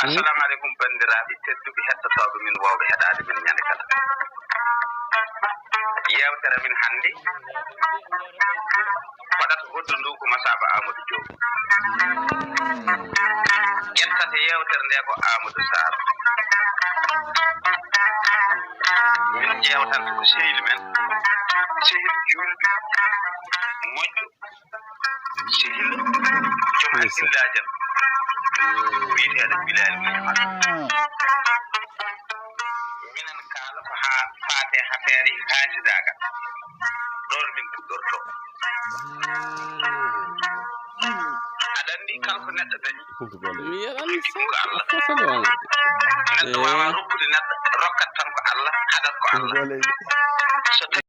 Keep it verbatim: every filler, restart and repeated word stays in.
Assalamu aleykum, banndiraaɓe tedduɓe hettotooɓe min, waawɓe heɗaade min ñande kala. Yeewtere min hannde waɗata hoɗdu ndu ko Masaba Amadou Diop. Ƴettata yeewtere nde ko Amadou Sarr. Min ƴeewtanta ko sehil men, sehil juulɗo, moƴƴo, sehil joom hakkillaaji en, wiyeteeɗo Bilal Mouhamad. Minen kaala ko haa faate affaire haasidaagal. Ɗoon min puɗɗorto. Aɗa anndi kala ko neɗɗo dañi, Mi yeɗan ɗum ko Allah. Fofoɗo. Neɗɗo waawaa rokkude neɗɗo, rokkat tan ko Allah, haɗat ko Allah.